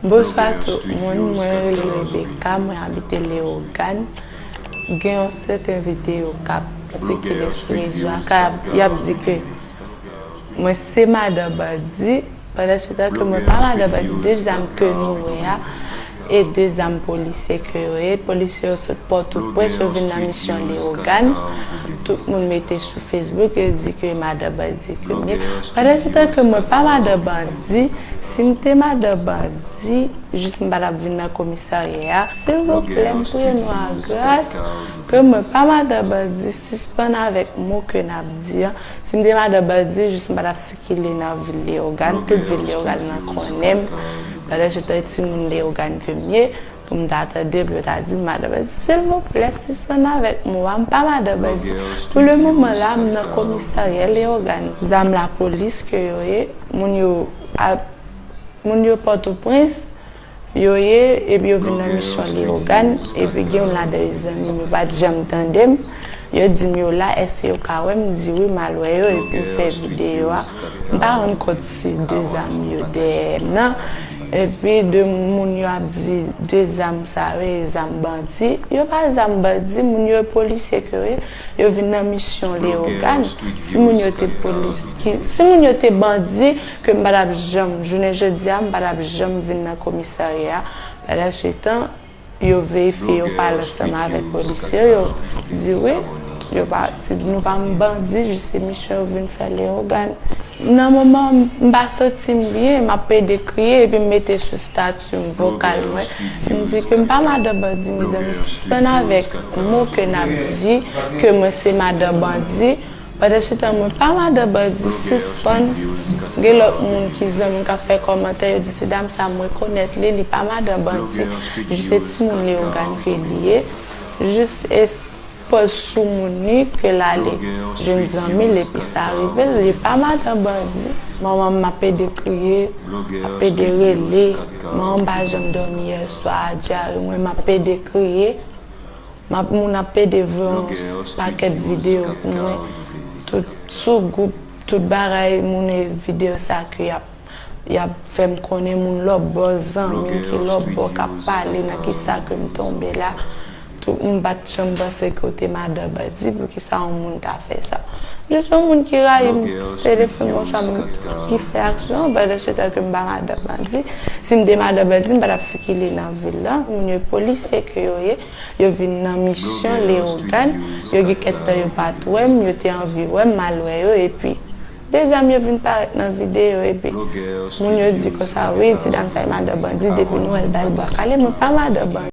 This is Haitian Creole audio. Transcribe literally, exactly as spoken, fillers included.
Bonswa tout moun, mwen rele Rebecca, mwen abite Leyogàn. Gen yon sèten videyo k ap sikile sou rezo a, k ap, y ap di ke mwen se madan bandi, pandan se tan ke mwen pa madan bandi, de zam ke nou wè a, e de zam polisye ke yo ye. Polisye yo sot Pòtoprens, yo vin nan misyon Leyogàn. Tout moun mete sou Facebook, yo di ke madan bandi ke m ye. Pandan se tan ke mwen pa madan bandi, si m te madan bandi, jis m pa t ap vin nan komisarya a. Silvouplè, m priye nou an gras, ke mwen pa madan bandi, sispann avèk mo ke n ap di an. Si m te madan bandi, jis m pa t ap sikile nan vil Leyogàn, tout vil Leyogàn nan konnen m. Pandan se tan, timoun Leyogàn ke m ye, pou m ta tande, pou yo ta di m madan bandi. Silvouplè, sispann avèk mo a, m pa madan bandi. Pou le moman la, m nan komisarya Leyogàn. Zam lapolis ke yo ye, moun yo ap, moun yo Pòtoprens, yo ye, epi yo vin nan misyon Leyogàn, epi gen youn ladan yo zanmi m, yo pa t janm tande m. Yo di m yo la, èske yo ka wè m? M di wi, m al wè yo, epi m fè videyo a. M pa rann kont si de zam yo dèyè m nan. Epi de moun yo ap di de zam sa yo, e zam bandi. Yo pa zam bandi, moun yo e polisye ke yo ye. Yo vin nan misyon Leyogàn. Si moun yo te polis, ki, si moun yo te bandi, ke m pa t ap janm, jounen jodi a, m pa t ap janm vin nan komisarya a. Pandan se tan, yo verifye, yo pale ansanm avèk polisye yo, yo di wi, yo pa, nou pa bandi, jis se misyon yo vin fè Leyogàn. Nan moman, m pa santi m byen, m ap pede kriye, epi m mete sou estati m vokal mwen. M di ke m pa madan bandi, mezanmi, sispann avèk mo ke n ap di, ke mwen se madan bandi. Pandan se tan, mwen pa madan bandi, sispann. Gen lòt moun ki zanmi m k ap fè kòmantè, yo di ti dam sa, m rekonèt li, li pa madan bandi, jis se timoun Leyogàn ke li ye. Jis e pòz sou moun li ke l ale jwenn zanmi l, epi sa rive l, li pa madan bandi. Manman m ap pede kriye, ap pede rele, manman m pa janm dòmi yè swa, dyare mwen, m ap pede kriye. M ap, moun ap pede voye yon pakèt videyo pou mwen. Tout sou gwoup, tout bagay, moun e videyo sa ke y ap, y ap fè m konnen moun lòtbò, zanmi m ki lòtbò k ap pale nan kisa ke m tonbe la. Tout moun pa t janm panse ke w te madan bandi, poukisa yon moun ta fè sa? Jis yon moun ki rayi m, telefòn mwen, sa m ki fè aksyon, pandan se tan ke m pa madan bandi. Si m te madan bandi, m pa t ap sikile nan vil la. Moun yo polisye ke yo ye. Yo vin nan misyon Leyogàn, yo gen kèk tan yo pa t wè m, yo te anvi wè m, m al wè yo, epi de zam yo vin parèt nan videyo, epi moun yo di konsa, wi, ti dam sa e madan bandi, depi nou wè l ba l bwa kale, mwen pa madan bandi.